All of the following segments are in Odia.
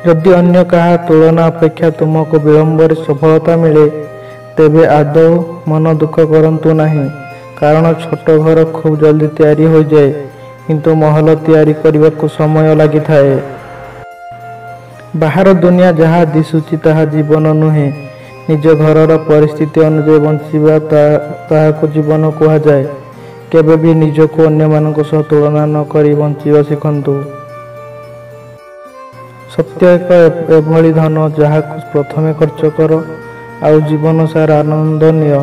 ଯଦି ଅନ୍ୟ କାହା ତୁଳନା ଅପେକ୍ଷା ତୁମକୁ ବିଳମ୍ବରେ ସଫଳତା ମିଳେ, ତେବେ ଆଦୌ ମନ ଦୁଃଖ କରନ୍ତୁ ନାହିଁ। କାରଣ ଛୋଟ ଘର ଖୁବ୍ ଜଲଦି ତିଆରି ହୋଇଯାଏ, କିନ୍ତୁ ମହଲ ତିଆରି କରିବାକୁ ସମୟ ଲାଗିଥାଏ। ବାହାର ଦୁନିଆ ଯାହା ଦିଶୁଛି ତାହା ଜୀବନ ନୁହେଁ। ନିଜ ଘରର ପରିସ୍ଥିତି ଅନୁଯାୟୀ ବଞ୍ଚିବା ତାହାକୁ ଜୀବନ କୁହାଯାଏ। କେବେ ବି ନିଜକୁ ଅନ୍ୟମାନଙ୍କ ସହ ତୁଳନା ନ କରି ବଞ୍ଚିବା ଶିଖନ୍ତୁ। ସତ୍ୟ ଏକ ଏଭଳି ଧନ, ଯାହାକୁ ପ୍ରଥମେ ଖର୍ଚ୍ଚ କର ଆଉ ଜୀବନ ସାରା ଆନନ୍ଦ ନିଅ।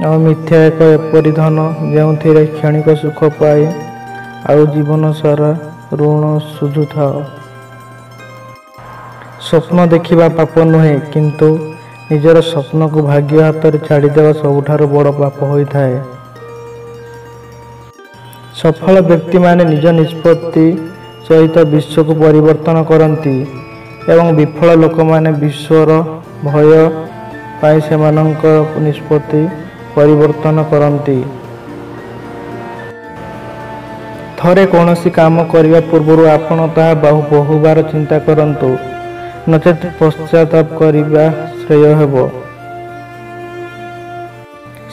ଆଉ ମିଥ୍ୟା ଏକ ଏପରି ଧନ, ଯେଉଁଥିରେ କ୍ଷଣିକ ସୁଖ ପାଇ ଆଉ ଜୀବନ ସାରା ଋଣ ଶୁଝୁଥାଅ। ସ୍ୱପ୍ନ ଦେଖିବା ପାପ ନୁହେଁ, କିନ୍ତୁ ନିଜର ସ୍ୱପ୍ନକୁ ଭାଗ୍ୟ ହାତରେ ଛାଡ଼ିଦେବା ସବୁଠାରୁ ବଡ଼ ପାପ ହୋଇଥାଏ। ସଫଳ ବ୍ୟକ୍ତିମାନେ ନିଜ ନିଷ୍ପତ୍ତି ସହିତ ବିଶ୍ୱକୁ ପରିବର୍ତ୍ତନ କରନ୍ତି ଏବଂ ବିଫଳ ଲୋକମାନେ ବିଶ୍ୱର ଭୟ ପାଇଁ ସେମାନଙ୍କ ନିଷ୍ପତ୍ତି ପରିବର୍ତ୍ତନ କରନ୍ତି। ଥରେ କୌଣସି କାମ କରିବା ପୂର୍ବରୁ ଆପଣ ତାହା ବହୁବାର ଚିନ୍ତା କରନ୍ତୁ, ନଚେତ୍ ପଶ୍ଚାତାପ କରିବା ଶ୍ରେୟ ହେବ।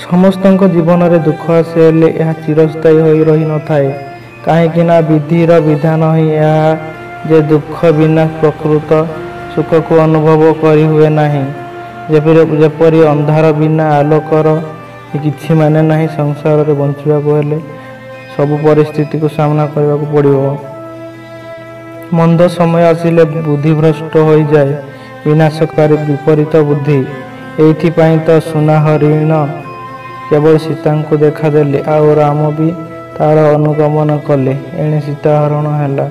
ସମସ୍ତଙ୍କ ଜୀବନରେ ଦୁଃଖ ଆସେ, ହେଲେ ଏହା ଚିରସ୍ଥାୟୀ ହୋଇ ରହିନଥାଏ। କାହିଁକି ନା ବିଧିର ବିଧାନ ହିଁ ଏହା ଯେ ଦୁଃଖ ବିନା ପ୍ରକୃତ ସୁଖକୁ ଅନୁଭବ କରିହୁଏ ନାହିଁ। ଯେପରି ଅନ୍ଧାର ବିନା ଆଲୋକର କିଛି ମାନେ ନାହିଁ। ସଂସାରରେ ବଞ୍ଚିବାକୁ ହେଲେ ସବୁ ପରିସ୍ଥିତିକୁ ସାମ୍ନା କରିବାକୁ ପଡ଼ିବ। ମନ୍ଦ ସମୟ ଆସିଲେ ବୁଦ୍ଧିଭ୍ରଷ୍ଟ ହୋଇଯାଏ, ବିନାଶକାରୀ ବିପରୀତ ବୁଦ୍ଧି। ଏଇଥିପାଇଁ ତ ସୁନା ହରିଣ କେବଳ ସୀତାଙ୍କୁ ଦେଖାଦେଲେ, ଆଉ ରାମ ବି ତାର ଅନୁଗମନ କଲେ। ଏଣେ ସୀତା ହରଣ ହେଲା।